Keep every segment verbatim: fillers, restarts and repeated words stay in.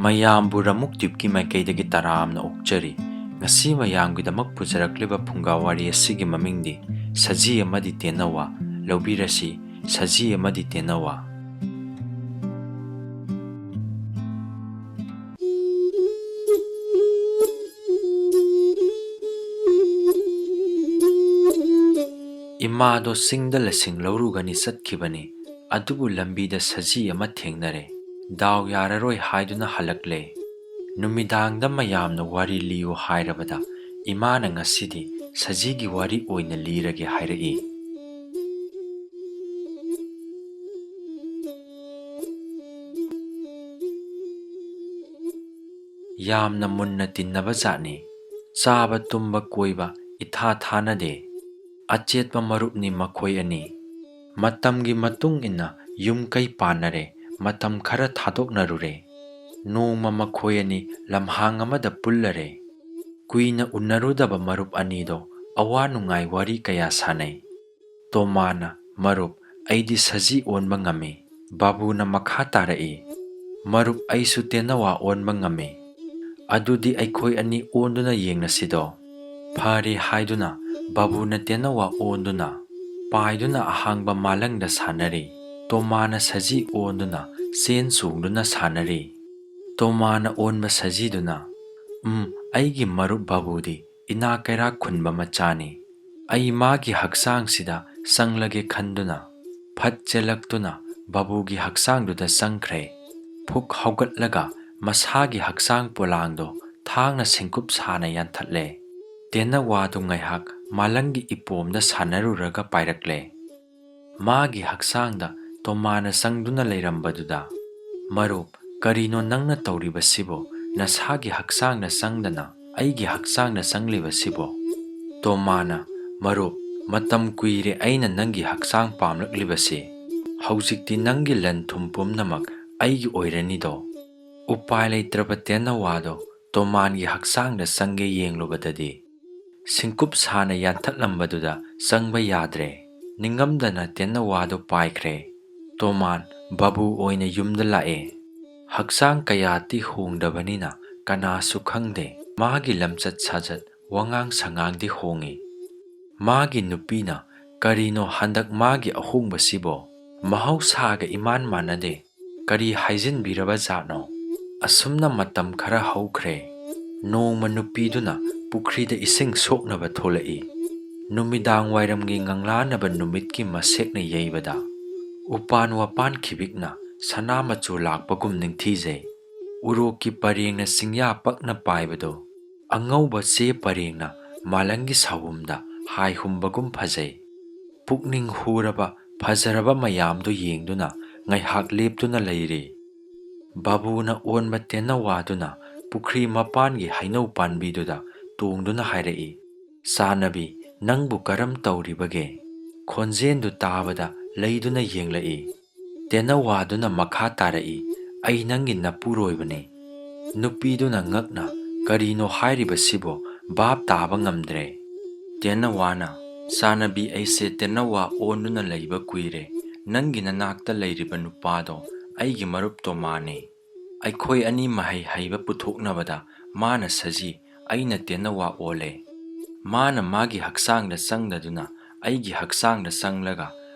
ꯃꯌꯥꯝꯕꯨ ꯔꯃꯨꯛ ꯇ꯭ꯌꯨꯕꯀꯤ ꯃꯥꯏꯀꯩꯗꯒꯤ ꯇꯔꯥꯝꯅ ꯑꯣꯛꯆꯔꯤ꯫ ꯉꯁꯤ ꯃꯌꯥꯝꯒꯤꯗꯃꯛ ꯄꯨꯖꯔꯛꯂꯤꯕ ꯐꯨꯡꯒꯥ ꯋꯥꯔꯤ ꯑꯁꯤꯒꯤ ꯃꯃꯤꯡꯗꯤ ꯁꯖꯤ ꯑꯃꯗꯤ ꯇꯦꯅꯋꯥ꯫ ꯂꯧꯕꯤꯔꯁꯤ, ꯁꯖꯤ ꯑꯃꯗꯤ ꯇꯦꯅꯋꯥ꯫ ꯏꯃꯥꯗꯣ ꯆꯤꯡꯗ ꯂꯁꯤꯡ ꯂꯧꯔꯨꯒꯅꯤ ꯆꯠꯈꯤꯕꯅꯤ꯫ ꯑꯗꯨꯕꯨ ꯂꯝꯕꯤꯗ ꯁꯖꯤ ꯑꯃ ꯊꯦꯡꯅꯔꯦ꯫ ꯗꯥꯎ ꯌꯥꯔꯔꯣꯏ ꯍꯥꯏꯗꯨꯅ ꯍꯜꯂꯛꯂꯦ꯫ ꯅꯨꯃꯤꯗꯥꯡꯗ ꯃꯌꯥꯝꯅ ꯋꯥꯔꯤ ꯂꯤꯌꯨ ꯍꯥꯏꯔꯕꯗ ꯏꯃꯥꯅ ꯉꯁꯤꯗꯤ ꯁꯖꯤꯒꯤ ꯋꯥꯔꯤ ꯑꯣꯏꯅ ꯂꯤꯔꯒꯦ ꯍꯥꯏꯔꯛꯏ꯫ ꯌꯥꯝꯅ ꯃꯨꯟꯅ ꯇꯤꯟꯅꯕ ꯖꯥꯠꯅꯤ꯫ ꯆꯥꯕ, ꯇꯨꯝꯕ, ꯀꯣꯏꯕ ꯏꯊꯥ ꯊꯥꯅꯗꯦ꯫ ꯑꯆꯦꯠꯄ ꯃꯔꯨꯞꯅꯤ ꯃꯈꯣꯏ ꯑꯅꯤ꯫ ꯃꯇꯝꯒꯤ ꯃꯇꯨꯡ ꯏꯟꯅ ꯌꯨꯝ ꯀꯩ ꯄꯥꯟꯅꯔꯦ, ꯃꯇꯝ ꯈꯔ ꯊꯥꯗꯣꯛꯅꯔꯨꯔꯦ꯫ ꯅꯣꯡꯃ ꯃꯈꯣꯏ ꯑꯅꯤ ꯂꯝꯍꯥꯡ ꯑꯃꯗ ꯄꯨꯜꯂꯔꯦ꯫ ꯀꯨꯏꯅ ꯎꯅꯔꯨꯗꯕ ꯃꯔꯨꯞ ꯑꯅꯤꯗꯣ ꯑꯋꯥ ꯅꯨꯡꯉꯥꯏ ꯋꯥꯔꯤ ꯀꯌꯥ ꯁꯥꯟꯅꯩ꯫ ꯇꯣꯃꯥꯅ, "ꯃꯔꯨꯞ, ꯑꯩꯗꯤ ꯁꯖꯤ ꯑꯣꯟꯕ ꯉꯝꯃꯤ꯫" ꯕꯥꯕꯨꯅ ꯃꯈꯥ ꯇꯥꯔꯛꯏ, "ꯃꯔꯨꯞ, ꯑꯩꯁꯨ ꯇꯦꯅꯋꯥ ꯑꯣꯟꯕ ꯉꯝꯃꯤ꯫ ꯑꯗꯨꯗꯤ ꯑꯩꯈꯣꯏ ꯑꯅꯤ ꯑꯣꯟꯗꯨꯅ ꯌꯦꯡꯅꯁꯤꯗꯣ?" ꯐꯔꯦ ꯍꯥꯏꯗꯨꯅ ꯕꯥꯕꯨꯅ ꯇꯦꯅꯋꯥ ꯑꯣꯟꯗꯨꯅ ꯄꯥꯏꯗꯨꯅ ꯑꯍꯥꯡꯕ ꯃꯥꯂꯪꯗ ꯁꯥꯟꯅꯔꯤ꯫ ꯇꯣꯃꯥꯅ ꯁꯖꯤ ꯑꯣꯟꯗꯨꯅ ꯆꯦꯟ ꯆꯣꯡꯗꯨꯅ ꯁꯥꯟꯅꯔꯤ꯫ ꯇꯣꯃꯥꯅ ꯑꯣꯟꯕ ꯁꯖꯤꯗꯨꯅ, "ꯎꯝ, ꯑꯩꯒꯤ ꯃꯔꯨꯞ ꯕꯥꯕꯨꯗꯤ ꯏꯅꯥ ꯀꯩꯔꯥꯛ ꯈꯨꯟꯕ ꯃꯆꯥꯅꯤ꯫ ꯑꯩ ꯃꯥꯒꯤ ꯍꯛꯆꯥꯡꯁꯤꯗ ꯆꯪꯂꯒꯦ" ꯈꯟꯗꯨꯅ ꯐꯠ ꯆꯦꯜꯂꯛꯇꯨꯅ ꯕꯥꯕꯨꯒꯤ ꯍꯛꯆꯥꯡꯗꯨꯗ ꯆꯪꯈ꯭ꯔꯦ꯫ ꯐꯨꯛ ꯍꯧꯒꯠꯂꯒ ꯃꯁꯥꯒꯤ ꯍꯛꯆꯥꯡ ꯄꯣꯂꯥꯡꯗꯣ ꯊꯥꯡꯅ ꯁꯤꯡꯀꯨꯞ ꯁꯥꯅ ꯌꯥꯟꯊꯠꯂꯦ꯫ ꯇꯦꯅꯋꯥꯗꯨ ꯉꯥꯏꯍꯥꯛ ꯃꯥꯂꯪꯒꯤ ꯏꯄꯣꯝꯗ ꯁꯥꯟꯅꯔꯨꯔꯒ ꯄꯥꯏꯔꯛꯂꯦ꯫ ꯃꯥꯒꯤ ꯍꯛꯆꯥꯡꯗ ꯇꯣꯃꯥꯅ ꯆꯪꯗꯨꯅ ꯂꯩꯔꯝꯕꯗꯨꯗ, "ꯃꯔꯨꯞ, ꯀꯔꯤꯅꯣ ꯅꯪꯅ ꯇꯧꯔꯤꯕꯁꯤꯕꯣ? ꯅꯁꯥꯒꯤ ꯍꯛꯆꯥꯡꯗ ꯆꯪꯗꯅ ꯑꯩꯒꯤ ꯍꯛꯆꯥꯡꯗ ꯆꯪꯂꯤꯕꯁꯤꯕꯣ?" ꯇꯣꯃꯥꯅ, "ꯃꯔꯨꯞ, ꯃꯇꯝ ꯀꯨꯏꯔꯦ ꯑꯩꯅ ꯅꯪꯒꯤ ꯍꯛꯆꯥꯡ ꯄꯥꯝꯂꯛꯂꯤꯕꯁꯤ꯫ ꯍꯧꯖꯤꯛꯇꯤ ꯅꯪꯒꯤ ꯂꯟ ꯊꯨꯝ ꯄꯨꯝꯅꯃꯛ ꯑꯩꯒꯤ ꯑꯣꯏꯔꯅꯤꯗꯣ?" ꯎꯄꯥꯏ ꯂꯩꯇ꯭ꯔꯕ ꯇꯦꯅꯋꯥꯗꯣ ꯇꯣꯃꯥꯟꯒꯤ ꯍꯛꯆꯥꯡꯗ ꯆꯪꯒꯦ ꯌꯦꯡꯂꯨꯕꯗꯗꯤ, ꯁꯤꯡꯀꯨꯞ ꯁꯥꯅ ꯌꯥꯟꯊꯠꯂꯝꯕꯗꯨꯗ ꯆꯪꯕ ꯌꯥꯗ꯭ꯔꯦ꯫ ꯅꯤꯡꯉꯝꯗꯅ ꯇꯦꯅꯋꯥꯗꯣ ꯄꯥꯏꯈ꯭ꯔꯦ꯫ ꯇꯣꯃꯥꯟ ꯕꯥꯕꯨ ꯑꯣꯏꯅ ꯌꯨꯝꯗ ꯂꯥꯛꯑꯦ꯫ ꯍꯛꯆꯥꯡ ꯀꯌꯥꯗꯤ ꯍꯣꯡꯗꯕꯅꯤꯅ ꯀꯅꯥꯁꯨ ꯈꯪꯗꯦ꯫ ꯃꯥꯒꯤ ꯂꯝꯆꯠ ꯁꯥꯖꯠ, ꯋꯥꯉꯥꯡ ꯁꯉꯥꯡꯗꯤ ꯍꯣꯡꯉꯤ꯫ ꯃꯥꯒꯤ ꯅꯨꯄꯤꯅ, "ꯀꯔꯤꯅꯣ ꯍꯟꯗꯛ ꯃꯥꯒꯤ ꯑꯍꯣꯡꯕꯁꯤꯕꯣ? ꯃꯍꯧꯁꯥꯒ ꯏꯃꯥꯟ ꯃꯥꯟꯅꯗꯦ꯫ ꯀꯔꯤ ꯍꯥꯏꯖꯤꯟꯕꯤꯔꯕ ꯖꯥꯠꯅꯣ?" ꯑꯁꯨꯝꯅ ꯃꯇꯝ ꯈꯔ ꯍꯧꯈ꯭ꯔꯦ꯫ ꯅꯣꯡꯃ ꯅꯨꯄꯤꯗꯨꯅ ꯄꯨꯈ꯭ꯔꯤꯗ ꯏꯁꯤꯡ ꯁꯣꯛꯅꯕ ꯊꯣꯛꯂꯛꯏ꯫ ꯅꯨꯃꯤꯗꯥꯡ ꯋꯥꯏꯔꯝꯒꯤ ꯉꯪꯂꯥꯅꯕ ꯅꯨꯃꯤꯠꯀꯤ ꯃꯁꯦꯛꯅ ꯌꯩꯕꯗ ꯎꯄꯥꯟ ꯋꯥꯄꯥꯟ ꯈꯤꯕꯤꯛꯅ ꯁꯅꯥ ꯃꯆꯨ ꯂꯥꯛꯄꯒꯨꯝ ꯅꯤꯡꯊꯤꯖꯩ꯫ ꯎꯔꯣꯛꯀꯤ ꯄꯔꯦꯡꯅ ꯆꯤꯡꯌꯥ ꯄꯛꯅ ꯄꯥꯏꯕꯗꯣ ꯑꯉꯧꯕ ꯆꯦ ꯄꯔꯦꯡꯅ ꯃꯥꯂꯪꯒꯤ ꯁꯥꯋꯨꯝꯗ ꯍꯥꯏꯍꯨꯝꯕꯒꯨꯝ ꯐꯖꯩ꯫ ꯄꯨꯛꯅꯤꯡ ꯍꯨꯔꯕ ꯐꯖꯔꯕ ꯃꯌꯥꯝꯗꯨ ꯌꯦꯡꯗꯨꯅ ꯉꯥꯏꯍꯥꯛ ꯂꯦꯞꯇꯨꯅ ꯂꯩꯔꯤ꯫ ꯕꯥꯕꯨꯅ ꯑꯣꯟꯕ ꯇꯦꯅꯋꯥꯗꯨꯅ ꯄꯨꯈ꯭ꯔꯤ ꯃꯄꯥꯟꯒꯤ ꯍꯩꯅꯧ ꯄꯥꯟꯕꯤꯗꯨꯗ ꯇꯣꯡꯗꯨꯅ ꯍꯥꯏꯔꯛꯏ, "ꯆꯥꯅꯕꯤ, ꯅꯪꯕꯨ ꯀꯔꯝ ꯇꯧꯔꯤꯕꯒꯦ?" ꯈꯣꯟꯖꯦꯜꯗꯨ ꯇꯥꯕꯗ ꯂꯩꯗꯨꯅ ꯌꯦꯡꯂꯛꯏ꯫ ꯇꯦꯅꯋꯥꯗꯨꯅ ꯃꯈꯥ ꯇꯥꯔꯛꯏ, "ꯑꯩ ꯅꯪꯒꯤ ꯅꯄꯨꯔꯣꯏꯕꯅꯤ꯫" ꯅꯨꯄꯤꯗꯨꯅ ꯉꯛꯅ, "ꯀꯔꯤꯅꯣ ꯍꯥꯏꯔꯤꯕꯁꯤꯕꯣ? ꯚꯥꯞ ꯇꯥꯕ ꯉꯝꯗ꯭ꯔꯦ꯫" ꯇꯦꯅꯋꯥꯅ, "ꯆꯥꯅꯕꯤ, ꯑꯩꯁꯦ ꯇꯦꯅꯋꯥ ꯑꯣꯟꯗꯨꯅ ꯂꯩꯕ ꯀꯨꯏꯔꯦ꯫ ꯅꯪꯒꯤ ꯅꯅꯥꯛꯇ ꯂꯩꯔꯤꯕ ꯅꯨꯄꯥꯗꯣ ꯑꯩꯒꯤ ꯃꯔꯨꯞ ꯇꯣꯃꯥꯅꯤ꯫ ꯑꯩꯈꯣꯏ ꯑꯅꯤ ꯃꯍꯩ ꯍꯩꯕ ꯄꯨꯊꯣꯛꯅꯕꯗ ꯃꯥꯅ ꯁꯖꯤ, ꯑꯩꯅ ꯇꯦꯅꯋꯥ ꯑꯣꯜꯂꯦ꯫ ꯃꯥꯅ ꯃꯥꯒꯤ ꯍꯛꯆꯥꯡꯗ ꯆꯪꯗꯗꯨꯅ ꯑꯩꯒꯤ ꯍꯛꯆꯥꯡꯗ ꯆꯪꯂꯒ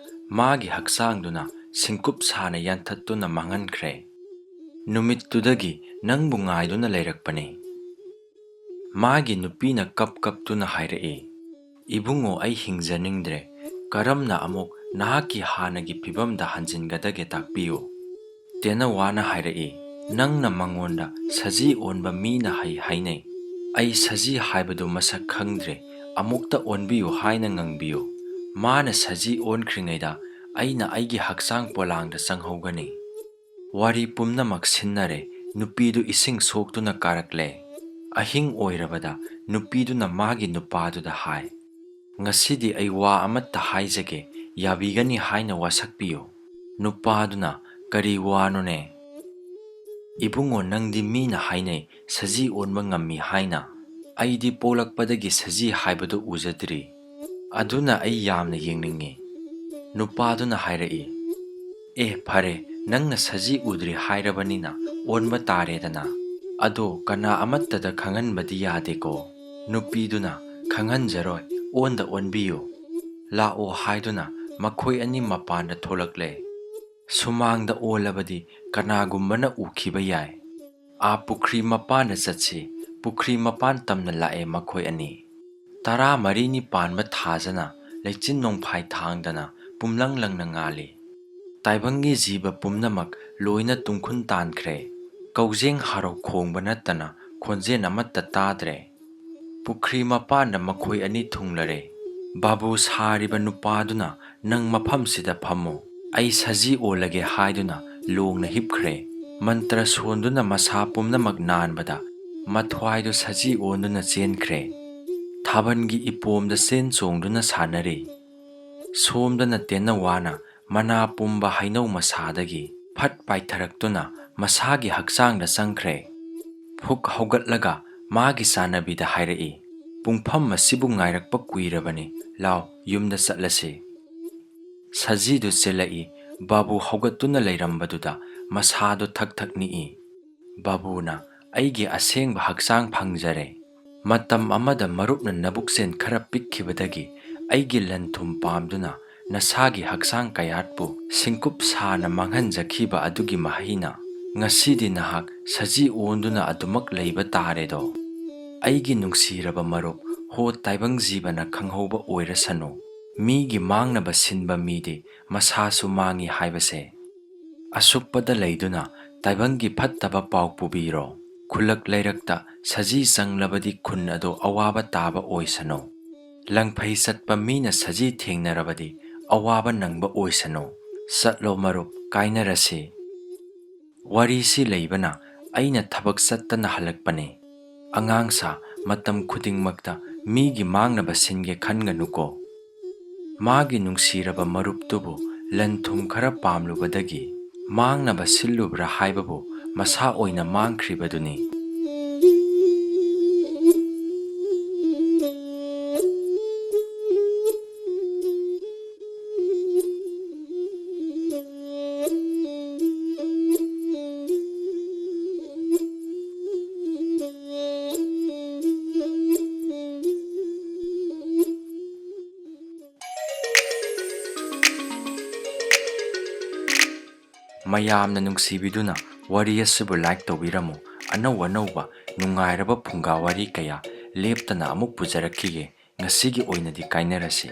ꯃꯥꯒꯤ ꯍꯛꯆꯥꯡꯗꯨꯅ ꯁꯤꯡꯀꯨꯞ ꯁꯥꯅ ꯌꯥꯟꯊꯠꯇꯨꯅ ꯃꯥꯡꯍꯟꯈ꯭ꯔꯦ꯫ ꯅꯨꯃꯤꯠꯇꯨꯗꯒꯤ ꯅꯪꯕꯨ ꯉꯥꯏꯗꯨꯅ ꯂꯩꯔꯛꯄꯅꯤ꯫" ꯃꯥꯒꯤ ꯅꯨꯄꯤꯅ ꯀꯞ ꯀꯞꯇꯨꯅ ꯍꯥꯏꯔꯛꯏ, "ꯏꯕꯨꯡꯉꯣ, ꯑꯩ ꯍꯤꯡꯖꯅꯤꯡꯗ꯭ꯔꯦ꯫ ꯀꯔꯝꯅ ꯑꯃꯨꯛ ꯅꯍꯥꯛꯀꯤ ꯍꯥꯟꯅꯒꯤ ꯐꯤꯕꯝꯗ ꯍꯟꯖꯤꯟꯒꯗꯒꯦ ꯇꯥꯛꯄꯤꯌꯨ꯫" ꯇꯦꯅꯋꯥꯅ ꯍꯥꯏꯔꯛꯏ, "ꯅꯪꯅ ꯃꯉꯣꯟꯗ ꯁꯖꯤ ꯑꯣꯟꯕ ꯃꯤꯅ ꯍꯩ ꯍꯥꯏꯅꯩ꯫ ꯑꯩ ꯁꯖꯤ ꯍꯥꯏꯕꯗꯨ ꯃꯁꯛ ꯈꯪꯗ꯭ꯔꯦ, ꯑꯃꯨꯛꯇ ꯑꯣꯟꯕꯤꯌꯨ ꯍꯥꯏꯅ ꯉꯪꯕꯤꯌꯨ꯫ ꯃꯥꯅ ꯁꯖꯤ ꯑꯣꯟꯈ꯭ꯔꯤꯉꯩꯗ ꯑꯩꯅ ꯑꯩꯒꯤ ꯍꯛꯆꯥꯡ ꯄꯣꯂꯥꯡꯗ ꯆꯪꯍꯧꯒꯅꯤ꯫" ꯋꯥꯔꯤ ꯄꯨꯝꯅꯃꯛ ꯁꯤꯟꯅꯔꯦ, ꯅꯨꯄꯤꯗꯨ ꯏꯁꯤꯡ ꯁꯣꯛꯇꯨꯅ ꯀꯥꯔꯛꯂꯦ꯫ ꯑꯍꯤꯡ ꯑꯣꯏꯔꯕꯗ ꯅꯨꯄꯤꯗꯨꯅ ꯃꯥꯒꯤ ꯅꯨꯄꯥꯗꯨꯗ ꯍꯥꯏ, "ꯉꯁꯤꯗꯤ ꯑꯩ ꯋꯥ ꯑꯃꯠꯇ ꯍꯥꯏꯖꯒꯦ, ꯌꯥꯕꯤꯒꯅꯤ ꯍꯥꯏꯅ ꯋꯥꯁꯛꯄꯤꯌꯨ꯫" ꯅꯨꯄꯥꯗꯨꯅ, "ꯀꯔꯤ ꯋꯥꯅꯣꯅꯦ?" "ꯏꯕꯨꯡꯉꯣ, ꯅꯪꯗꯤ ꯃꯤꯅ ꯍꯥꯏꯅꯩ ꯁꯖꯤ ꯑꯣꯟꯕ ꯉꯝꯃꯤ ꯍꯥꯏꯅ꯫ ꯑꯩꯗꯤ ꯄꯣꯛꯂꯛꯄꯗꯒꯤ ꯁꯖꯤ ꯍꯥꯏꯕꯗꯨ ꯎꯖꯗ꯭ꯔꯤ꯫ ꯑꯗꯨꯅ ꯑꯩ ꯌꯥꯝꯅ ꯌꯦꯡꯅꯤꯡꯉꯤ꯫" ꯅꯨꯄꯥꯗꯨꯅ ꯍꯥꯏꯔꯛꯏ, "ꯑꯦ, ꯐꯔꯦ, "ꯅꯪꯅ ꯁꯖꯤ ꯎꯗ꯭ꯔꯤ ꯍꯥꯏꯔꯕꯅꯤꯅ ꯑꯣꯟꯕ ꯇꯥꯔꯦꯗꯅ꯫ ꯑꯗꯣ ꯀꯅꯥ ꯑꯃꯠꯇꯗ ꯈꯪꯍꯟꯕꯗꯤ ꯌꯥꯗꯦꯀꯣ"꯫ ꯅꯨꯄꯤꯗꯨꯅ, "ꯈꯪꯍꯟꯖꯔꯣꯏ, ꯑꯣꯟꯗ ꯑꯣꯟꯕꯤꯌꯨ"꯫ "ꯂꯥꯛꯑꯣ" ꯍꯥꯏꯗꯨꯅ ꯃꯈꯣꯏ ꯑꯅꯤ ꯃꯄꯥꯟꯗ ꯊꯣꯛꯂꯛꯂꯦ꯫ ꯁꯨꯃꯥꯡꯗ ꯑꯣꯜꯂꯕꯗꯤ ꯀꯅꯥꯒꯨꯝꯕꯅ ꯎꯈꯤꯕ ꯌꯥꯏ꯫ "ꯑꯥ ꯄꯨꯈ꯭ꯔꯤ ꯃꯄꯥꯟꯗ ꯆꯠꯁꯤ"꯫ ꯄꯨꯈ꯭ꯔꯤ ꯃꯄꯥꯟ ꯇꯝꯅ ꯂꯥꯛꯑꯦ ꯃꯈꯣꯏ ꯑꯅꯤ꯫ ꯇꯔꯥꯃꯔꯤꯅꯤ ꯄꯥꯟꯕ ꯊꯥꯖꯅ ꯂꯩꯆꯤꯟ ꯅꯣꯡꯐꯥꯏ ꯊꯥꯡꯗꯅ ꯄꯨꯝꯂꯪ ꯂꯪꯅ ꯉꯥꯜꯂꯤ꯫ ꯇꯥꯏꯕꯪꯒꯤ ꯖꯤꯕ ꯄꯨꯝꯅꯃꯛ ꯂꯣꯏꯅ ꯇꯨꯡꯈꯨꯟ ꯇꯥꯟꯈ꯭ꯔꯦ꯫ ꯀꯧꯖꯦꯡ ꯍꯥꯔꯧ ꯈꯣꯡꯕ ꯅꯠꯇꯅ ꯈꯣꯟꯖꯦꯜ ꯑꯃꯠꯇ ꯇꯥꯗ꯭ꯔꯦ꯫ ꯄꯨꯈ꯭ꯔꯤ ꯃꯄꯥꯟꯗ ꯃꯈꯣꯏ ꯑꯅꯤ ꯊꯨꯡꯂꯔꯦ꯫ ꯕꯥꯕꯨ ꯁꯥꯔꯤꯕ ꯅꯨꯄꯥꯗꯨꯅ, "ꯅꯪ ꯃꯐꯝꯁꯤꯗ ꯐꯝꯃꯨ, ꯑꯩ ꯁꯖꯤ ꯑꯣꯜꯂꯒꯦ" ꯍꯥꯏꯗꯨꯅ ꯂꯣꯡꯅ ꯍꯤꯞꯈ꯭ꯔꯦ꯫ ꯃꯟꯇ꯭ꯔ ꯁꯣꯟꯗꯨꯅ ꯃꯁꯥ ꯄꯨꯝꯅꯃꯛ ꯅꯥꯟꯕꯗ ꯃꯊ꯭ꯋꯥꯏꯗꯨ ꯁꯖꯤ ꯑꯣꯟꯗꯨꯅ ꯆꯦꯟꯈ꯭ꯔꯦ꯫ ꯊꯥꯕꯜꯒꯤ ꯏꯄꯣꯝꯗ ꯆꯦꯟ ꯆꯣꯡꯗꯨꯅ ꯁꯥꯟꯅꯔꯤ꯫ ꯁꯣꯝꯗꯅ ꯇꯦꯟꯅꯋꯥꯅ ꯃꯅꯥ ꯄꯨꯝꯕ ꯍꯩꯅꯧ ꯃꯁꯥꯗꯒꯤ ꯐꯠ ꯄꯥꯏꯊꯔꯛꯇꯨꯅ ꯃꯁꯥꯒꯤ ꯍꯛꯆꯥꯡꯗ ꯆꯪꯈ꯭ꯔꯦ꯫ ꯐꯨꯛ ꯍꯧꯒꯠꯂꯒ ꯃꯥꯒꯤ ꯆꯥꯅꯕꯤꯗ ꯍꯥꯏꯔꯛꯏ, "ꯄꯨꯡꯐꯝ ꯑꯁꯤꯕꯨ ꯉꯥꯏꯔꯛꯄ ꯀꯨꯏꯔꯕꯅꯤ, ꯂꯥꯎ, ꯌꯨꯝꯗ ꯆꯠꯂꯁꯤ"꯫ ꯁꯖꯤꯗꯨ ꯆꯦꯜꯂꯛꯏ꯫ ꯕꯥꯕꯨ ꯍꯧꯒꯠꯇꯨꯅ ꯂꯩꯔꯝꯕꯗꯨꯗ ꯃꯁꯥꯗꯨ ꯊꯛ ꯊꯛ ꯅꯤꯛꯏ꯫ ꯕꯥꯕꯨꯅ, "ꯑꯩꯒꯤ ꯑꯁꯦꯡꯕ ꯍꯛꯆꯥꯡ ꯐꯪꯖꯔꯦ꯫ ꯃꯇꯝ ꯑꯃꯗ ꯃꯔꯨꯞꯅ ꯅꯕꯨꯛꯆꯦꯟ ꯈꯔ ꯄꯤꯛꯈꯤꯕꯗꯒꯤ ꯑꯩꯒꯤ ꯂꯟ ꯊꯨꯝ ꯄꯥꯝꯗꯨꯅ ꯅꯁꯥꯒꯤ ꯍꯛꯆꯥꯡ ꯀꯌꯥꯠꯄꯨ ꯁꯤꯡꯀꯨꯞ ꯁꯥꯅ ꯃꯥꯡꯍꯟꯖꯈꯤꯕ ꯑꯗꯨꯒꯤ ꯃꯍꯩꯅ ꯉꯁꯤꯗꯤ ꯅꯍꯥꯛ ꯁꯖꯤ ꯑꯣꯟꯗꯨꯅ ꯑꯗꯨꯃꯛ ꯂꯩꯕ ꯇꯥꯔꯦꯗꯣ꯫ ꯑꯩꯒꯤ ꯅꯨꯡꯁꯤꯔꯕ ꯃꯔꯨꯞ, ꯍꯣ ꯇꯥꯏꯕꯪ ꯖꯤꯕꯅ ꯈꯪꯍꯧꯕ ꯑꯣꯏꯔꯁꯅꯨ, ꯃꯤꯒꯤ ꯃꯥꯡꯅꯕ ꯁꯤꯟꯕ ꯃꯤꯗꯤ ꯃꯁꯥꯁꯨ ꯃꯥꯡꯏ ꯍꯥꯏꯕꯁꯦ꯫ ꯑꯁꯨꯛꯄꯗ ꯂꯩꯗꯨꯅ ꯇꯥꯏꯕꯪꯒꯤ ꯐꯠꯇꯕ ꯄꯥꯎ ꯄꯨꯕꯤꯔꯣ꯫ ꯈꯨꯜꯂꯛ ꯂꯩꯔꯛꯇ ꯁꯖꯤ ꯆꯪꯂꯕꯗꯤ ꯈꯨꯟ ꯑꯗꯨ ꯑꯋꯥꯕ ꯇꯥꯕ ꯑꯣꯏꯁꯅꯨ꯫ ꯂꯪꯐꯩ ꯆꯠꯄ ꯃꯤꯅ ꯁꯖꯤ ꯊꯦꯡꯅꯔꯕꯗꯤ ꯑꯋꯥꯕ ꯅꯪꯕ ꯑꯣꯏꯁꯅꯨ꯫ ꯆꯠꯂꯣ ꯃꯔꯨꯞ, ꯀꯥꯏꯅꯔꯁꯤ꯫ ꯋꯥꯔꯤꯁꯤ ꯂꯩꯕꯅ ꯑꯩꯅ ꯊꯕꯛ ꯆꯠꯇꯅ ꯍꯜꯂꯛꯄꯅꯤ꯫ ꯑꯉꯥꯡꯁꯥ, ꯃꯇꯝ ꯈꯨꯗꯤꯡꯃꯛꯇ ꯃꯤꯒꯤ ꯃꯥꯡꯅꯕ ꯁꯤꯟꯒꯦ ꯈꯟꯒꯅꯨꯀꯣ꯫ ꯃꯥꯒꯤ ꯅꯨꯡꯁꯤꯔꯕ ꯃꯔꯨꯞꯇꯨꯕꯨ ꯂꯟ ꯊꯨꯝ ꯈꯔ ꯄꯥꯝꯂꯨꯕꯗꯒꯤ ꯃꯥꯡꯅꯕ ꯁꯤꯜꯂꯨꯕ꯭ꯔꯥ ꯍꯥꯏꯕꯕꯨ ꯃꯁꯥ ꯑꯣꯏꯅ ꯃꯥꯡꯈ꯭ꯔꯤꯕꯗꯨꯅꯤ꯫ ꯃꯌꯥꯝꯅ ꯅꯨꯡꯁꯤꯕꯤꯗꯨꯅ ꯋꯥꯔꯤ ꯑꯁꯤꯕꯨ like ꯇꯧꯕꯤꯔꯝꯃꯨ꯫ ꯑꯅꯧ ꯑꯅꯧꯕ ꯅꯨꯡꯉꯥꯏꯔꯕ ꯐꯨꯡꯒꯥ ꯋꯥꯔꯤ ꯀꯌꯥ ꯂꯦꯞꯇꯅ ꯑꯃꯨꯛ ꯄꯨꯖꯔꯛꯈꯤꯒꯦ꯫ ꯉꯁꯤꯒꯤ ꯑꯣꯏꯅꯗꯤ ꯀꯥꯏꯅꯔꯁꯤ꯫